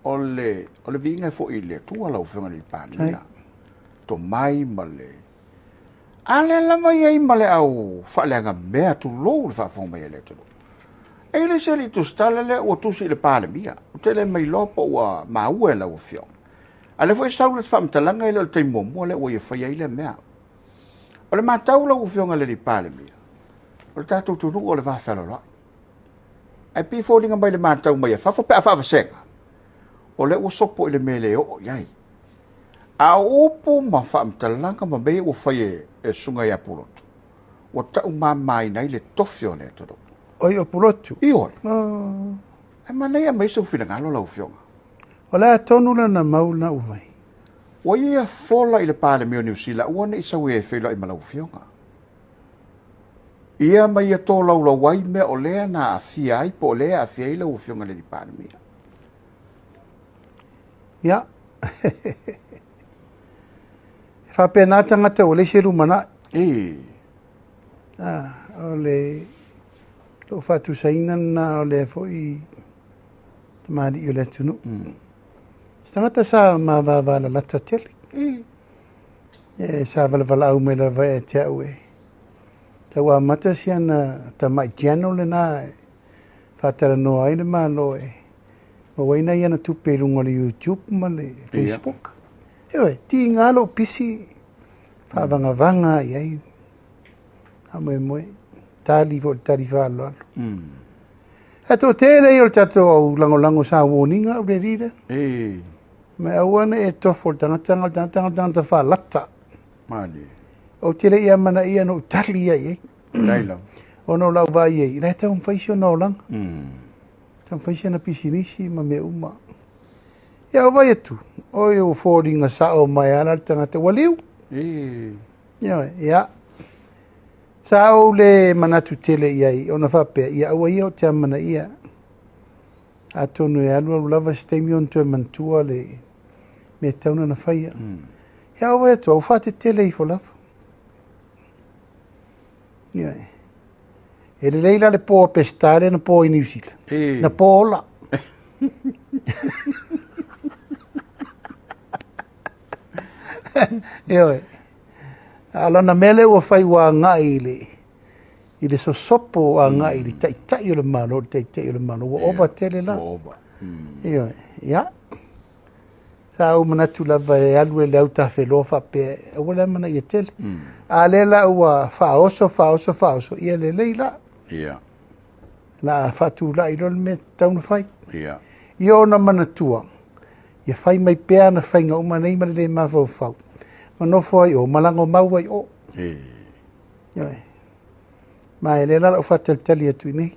O le, o le viiga e foi i le Atua lau Afioga i le Palemia. Tomai ma le... A lea lava i ai ma le au faaleagamea tulou le faafofoga mai a le atunuu. E i le se alii tusitala lea ua tusi i le Palemia. Ou te le mailoa po ua maua e lau Afioga. A lea foi sau le faamatalaga e le o le taimi muamua lea ua ia faia ai lea mea. O le matau lau Afioga i le alii Palemia, o le tatou atunuu o le va fealoaloai. Ae pei e foliga mai le matau mai a fafo pe a faavasega, o lea ua sopo i le mea e le oo i ai. A o upu ma faamatalaga ma mea ia ua fai e le susuga ia Pulotu, ua taumamaina ai le tofi o le atunuu. Oi, o Pulotu? Ioe. Oh. Ae manaia mai sou finagalo lau Afioga. O le a tonu lana mau lena ua fai? Ua ia fola i le Palemia o Niu Sila aua ne i sau e feiloai ma lau Afioga. Ia ma ia tolaulau ai mea o lea na aafia ai po o lea e aafia ai lau Afioga i le Palemia. Ia. E faapena tagata ua leai se lumanai. E. Ah, o le lou faatusaina lena o lea foi tamalii o le atunuu. Se tagata sa mavavalalata tele. E sa valavala'au mai lava ia te a'u e tau amata si ana tama'i channel lena e faatalanoa ai le Malo e maua ai nai ana tupe i luga o le YouTube ma le Facebook. Ioe, tiga lou pisi faavagavaga i ai faamoemoe tali foi le tali faaaloalo. Ae toatele ia o le tatou au lagolago sa warning a'u le alii lea. Ma aua ne i e tofo le tagata o le tagata o le tagata faalata. Malie. Ou te le i amanaia na ou tali ai i ai. Dai lava. Ona o lau vaai ai, la e taumafai si ona olaga. Taumafai si ana pisinisi ma mea uma. Ia ou vaai atu, oi ua foliga sao mai lava la le tagata ua liu. Ioe, ia. Sa ou le manatu tele i ai ona faapea, ia aua ia ou te amanaia. Atonu e alualu lava se taimi ona toe manatua le mea e tatau ona faia. Ia ou vaai atu, ua faatetele ifo lava. Ioe. E lelei la le po a Peseta lea na po i Niu Sila. Na po ola. Ioe. A o lana mea lea ua fai ua agai i le i le sosopo agai i le taitai o le Malo, le taitai o le Malo, ua ova tele la. Ua ova. Ioe. Ia. Sa ou manatu lava e alu e le autafeloa faapea, aua le amanaia tele. A lea la ua faaoso, faaoso, faaoso, ia lelei la. La faatulai loa le mea e tatau ona fai. Ia ona manatua, ia fai mai pea ana faiga uma nei ma le le mafaufau. Ma nofo ai o, ma lagomau ai o. Ioe. Ma e lea la lau faatalitali atu i nei.